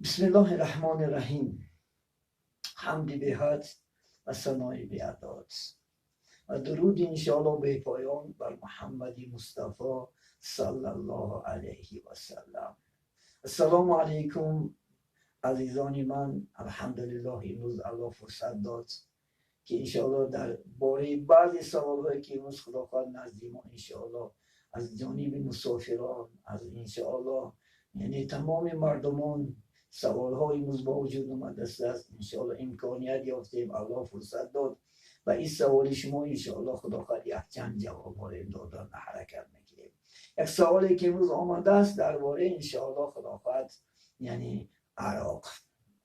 Бисмиллоҳи раҳмони раҳим. Ҳамди беҳад ва санои беадод ва дуруди иншоалло бепоён бар Муҳаммади Мустафо саллаллоҳу алайҳи васаллам. Ассалому алайкум, азизони ман. Алҳамдулиллоҳ, имрӯз Аллоҳ фурсат дод, ки иншоалло дар бораи баъзе саволҳое, ки имрӯз Худо хоҳад назди мо иншоалло аз ҷониби мусофирон, аз иншоалло яъне тамоми мардумон саволҳо имрӯз ба вуҷуд омадааст, иншоалло имконият ёфтем, Аллоҳ фурсат дод ва ин саволи шумо иншоалло Худо хоҳад якчанд ҷавобҳое додан ҳаракат мекунем. Як саволе, ки имрӯз омадааст, дар бораи иншоалло Худо хоҳад яъне ароқ.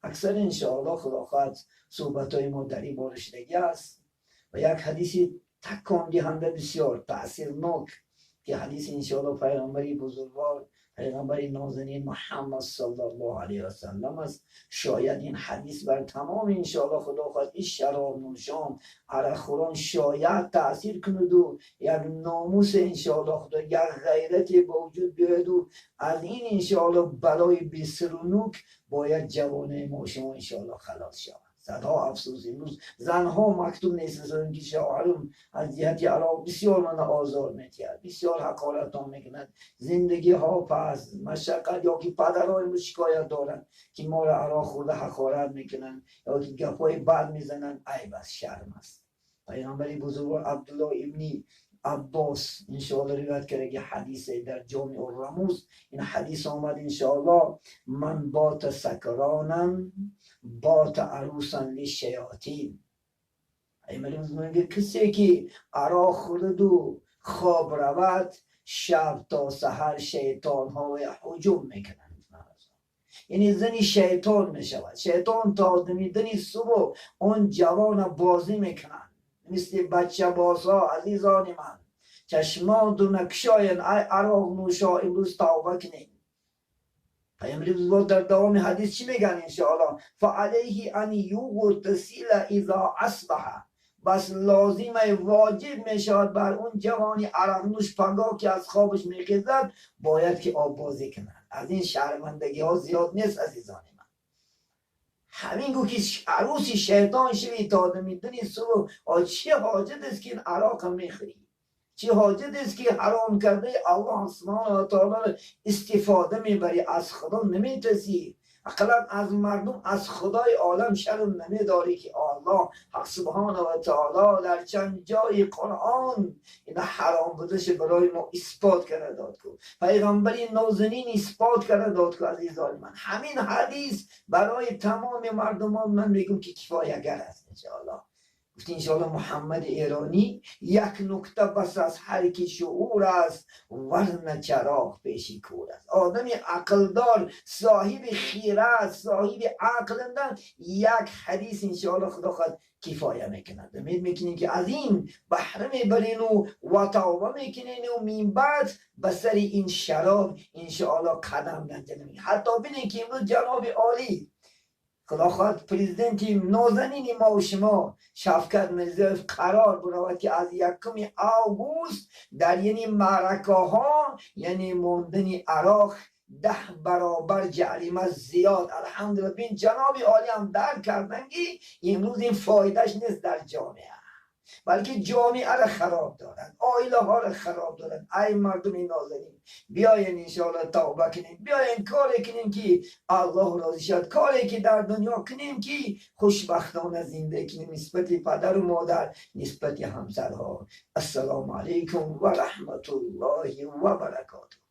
Аксар иншоалло Худо хоҳад суҳбатҳои мо дар ин бора шудагӣ аст ва як ҳадиси такондиҳанда, бисёр таъсирнок, ки ҳадиси иншоалло пайғамбари бузургвор, пайғамбари нозанин Муҳаммад саллаллоҳу алайҳи васаллам аст. Шояд ин ҳадис бар тамоми иншоалло Худо хоҳад ин шаробнӯшон, арақхӯрон шояд таъсир кунаду як номус иншоалло Худо, як ғайрате ба вуҷуд биёяду аз ин иншоалло балои бесирунук бояд ҷавонаи мо шумо иншоалло халос шавад. Садҳо афсӯс, имрӯз занҳо мактуб нестанд, ки шавҳарам аз ҷиҳати ароқ бисёр мана озор медиҳад, бисёр ҳақоратон мекунад, зиндагиҳо пас машаққат, ё ки падарҳо имрӯз шикоят доранд, ки моро ароқ хӯрда ҳақорат мекунанд ё ки гапҳои бад мезананд. Айб аст, шарм аст. Пайғамбари бузургвор Абдулло ибни Аббос иншоалло ривоят карда, ки ҳадисе дар Ҷомиу Рамуз ин ҳадис омад иншоалло: ман бота сакронан бота арусан лишаётин. Мегӯяд, касе ки ароқ хӯрдаду хоб равад, шаб то саҳар шайтонҳо ҳуҷум мекунанд, яъне зани шайтон мешавад. Шайтон то дамидани субҳ он ҷавона бозӣ мекунанд, мисли бачабозҳо. Азизони ман, чашмонтона кушоен, ай ароқнӯшо, имрӯз тавба кунед. Пайғамбари бузургвор дар давоми ҳадис чӣ мегӯянд иншоалло? Фаалайҳи ан юғтасила изо асбаҳа. Бас лозима, воҷиб мешавад бар он ҷавони арақнӯш, пагоҳ ки аз хобаш мехезад, бояд ки оббозӣ кунад. Аз ин шармандагиҳо зиёд нест, азизони ман. Ҳамин гӯ ки арӯси шайтон шавӣ то дамидани субҳ, чӣ ҳоҷат аст, ки ин ароқа мехӯрӣ? Чӣ ҳоҷат аст, ки ҳаром кардаи Аллоҳ субҳонаҳу ва таолоро истифода мебарӣ? Аз Худо наметарсӣ, ақаллан аз мардум, аз Худои олам шарм намедорӣ, ки Аллоҳ ҳақ субҳонаҳу ва таоло дар чанд ҷои Қуръон ина ҳаром будаша барои мо исбот карда дод ку, пайғамбари нозанин исбот карда дод ку. Азизони ман, ҳамин ҳадис барои тамоми мардумон ман мегӯм, ки кифоягар аст иншоаллоҳ. Гуфт иншоалло Муҳаммади Эронӣ: як нукта бас аз ҳар ки шуур аст, варна чароғ пеши кӯр аст. Одами ақлдор, соҳиби хират, соҳиби ақлндан як ҳадис иншоалло Худо хоҳад кифоя мекунад. Умед мекунем, ки аз ин баҳра мебарину ва тавба мекунену минбаъд ба сари ин шароб иншоалло қадам нанҷанем. Ҳатто бинем, ки имрӯз ҷаноби олӣ Худо хоҳад президенти нозанини мо шумо Шавкат Мирзиёев қарор буравад, ки аз 1 август дар яъне маъракаҳо яъне мондани ароқ 10 баробар ҷарима зиёд. Алҳамдулилла, бин, ҷаноби олӣ ҳам дарк кардан, ки имрӯз ин фоидааш нест дар ҷомеа, балки ҷомеаро хароб дорад, оилаҳоро хароб дорад. Ай мардуми нозанин, биёен иншоалло тавба кунем, биёен коре кунем, ки Аллоҳ розӣ шавад, коре ки дар дунё кунем, ки хушбахтона зиндагӣ кунем нисбати падару модар, нисбати ҳамсарҳо. Ассалому алайкум ва раҳматуллоҳи ва баракотуҳ.